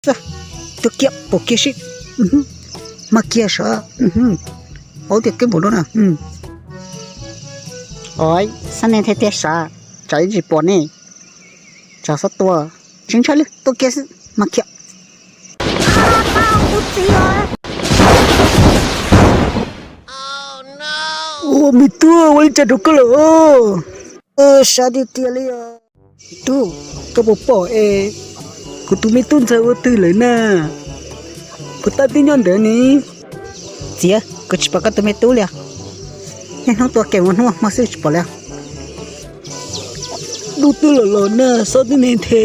Xwb, tuag kiag, pom kiag sib, mag kiag sav, ua tiag keeb npaum no na. Ov, xab nej thiaj tiag sav, tsam ib tsis pom ne, tsam xob tua, tsis ntshai li, tua kiag xwb, mag kiag. Ua me tub, ua li cas rau koj lawm? Sab tiag tiag li os. Tub, koj puas pom es kuv tus me tub ntxawg ua twg lawm na? Puas tab tib nyob ntawd ne? Txiv, kuv tsis pom koj tus me tub li os. Niaj hnub tua kem ua hnub hmo xwb tsis pom li os. Dub twb los los na, xob twb nthe nthe,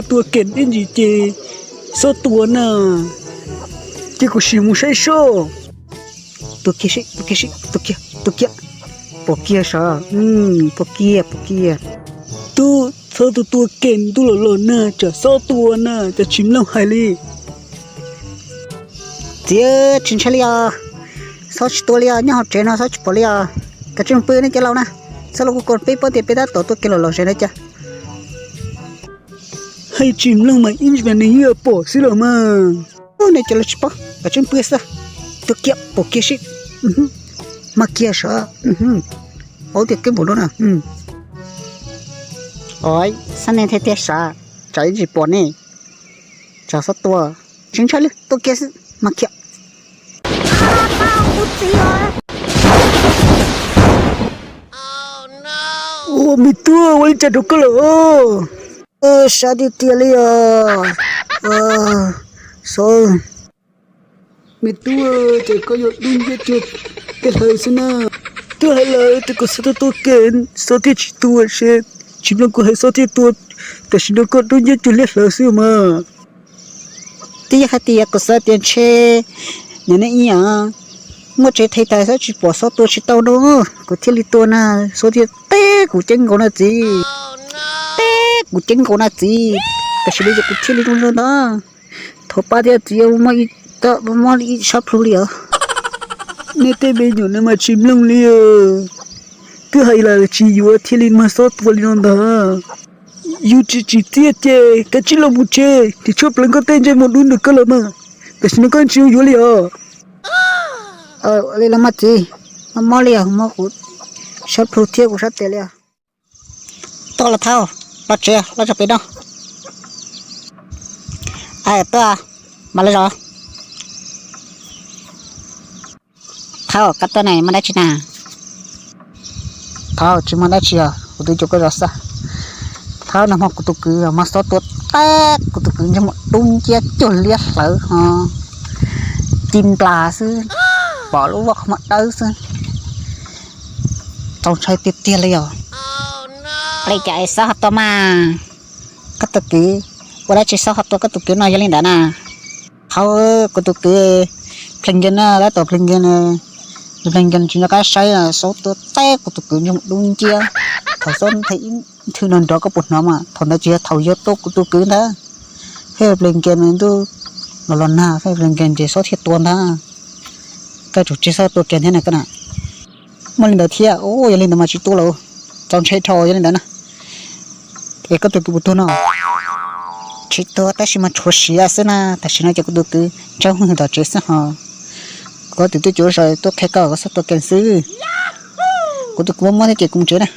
tua kem ib ntsis ces xob tua na, ces kuv sim mus saib soj. Tua kiag sib, tua kiag sib, tua kiag, tua kiag. Pom kiag sav, pom kiag, pom kiag. Tub, txhob tua tua kem, ntuj los los na, tsam xob tua na, cas tsis mloog hais li. Txiv, tsis ntshai li os, xob tsis tua li os, nyob hauv tsev no xob tsis pom li os. Kav tsij mus pw nej cov laus na, txhob los kuv kom peb paub tias peb tab tom tua kem los los ze na cas. Hais tsis mloog mas ib ntsis mas nws yeej yuav pom xwb los mas. Nej cov laus tsis paub, kav tsij pw xwb. Tua kiag, pom kiag sib, mag kiag sav, ua tiag keeb npaum no na. Ov, xab nej thiaj tiag sav, tsam ib tsis pom ne, tsam xob tua, tsis ntshai li, tua kiag xwb, mag kiag. Ua me tub, ua li cas rau koj lawm? Sab tiag tiag li os. Xob, me tub, ces koj yuav dub nciab cuag liab hlawv xwb na. Twb hais lawm tias kom xob tua kem, xob thiaj tsis tua, ces tsis mloog kuv hais, xob thiaj tua. Tam sim no koj dub nciab cuag liab hlawv xwb mas. Twb yog hais tias kuv xav tias ntshe nim no ib yam muaj tsev thaiv tas xob tsis pom xob tua tsis tau no, kuv thiaj li tua na, xob thiaj teb kuv ceeb nkaus na txiv. Teb kuv ceeb nkaus na txiv, tam sim no ces kuv thiaj li zoo zoo ntawd. Thov pab thiab txiv, muaj ib, muaj ib sab plhu li os. Nej tej me nyuam no mas tsis mloog li. Twb hais lawm tsis yuav thiaj li mag xob tua li no ntag. Yus tsis tsim txiaj ces kav tsij los mus tsev, ris tshuaj pleev koj tej ntsej muag dub nrog koj los mas. Tam sim no koj tsis yuav li os. Li los mas txiv, mob mob li os, mob kuv sab plhu thiab kuv sab tes li os. Tuaj los Thaub, los tsev los tso pem no. Tuaj, mas los zov. Thaub, koj tuaj ne muaj dab tsi na? Thaub, tsis muaj dab tsi os, kuv twb cuag koj zov xwb. Thaub, nag hmo kuv tus kwv mas xob tua teb kuv tus kwv ntsej muag dub nciab cuag liab hlawv ho ci nplas xwb, pom lub voj qhov muag dawb xwb. Txaus ntshai tiag tiag li os. Li cas es xob ho tua mas? Koj tus kwv, ua dab tsi xob ho tua koj tus kwv no yog li ntawd na? Thaub, kuv tus kwv plees nkees na, tab tom plees nkees na. Plees nkees tsis nco qab saib, xob tua teb kuv tus kwv ntsej muag dub nciab. Thaum xob nthe ib nthwv no nrov koj puas hnov mas, thaum ntawd tsis yog thaum yog tua kuv tus kwv ntag. Pheej plees nkees ntuj los los nag, pheej plees nkees ces xob thiaj tua ntag. Koj tsum tsis xob tua kiag thiab na koj na. Muaj li ntawd thiab, yog li ntawd mas tsis tua lawm. Txaus ntshai dhau yog li ntawd na. Es koj tus kwv puas tuag no? Tsis tuag tab sis mas tshuav siav xwb na, tam sim no ces kuv tus kwv ntsaj hwj tom tsev xwb ho. Kuv twb twb cuav zos tuaj qhia koj, koj xob tua kiag xwb. Kuv tus kwv mob mob thiab ces kuv mus tsev na.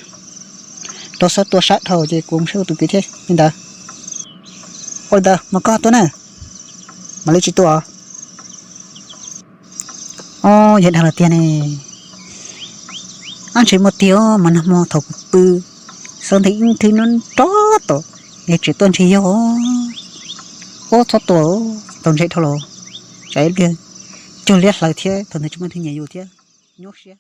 Rau xob tua sab dhau ces kuv mus saib kuv tus kwv thiab li ntawd. Ua li ntawd mas koj tuaj na, mam li tsis tua. Yog dag los tiag ne. Ab, ntshe muaj tiag mas, nag hmo thaum kuv pw, xob nthe ib nthwv no nrov tom, es tseem tuaj ntshe yog. Ub, txhob tua, txaus ntshai dhau los, tsam ib pliag cuag liab hlawv thiab, thaum ntawd tsis muaj leej twg nyiam yus thiab, nyuaj siab.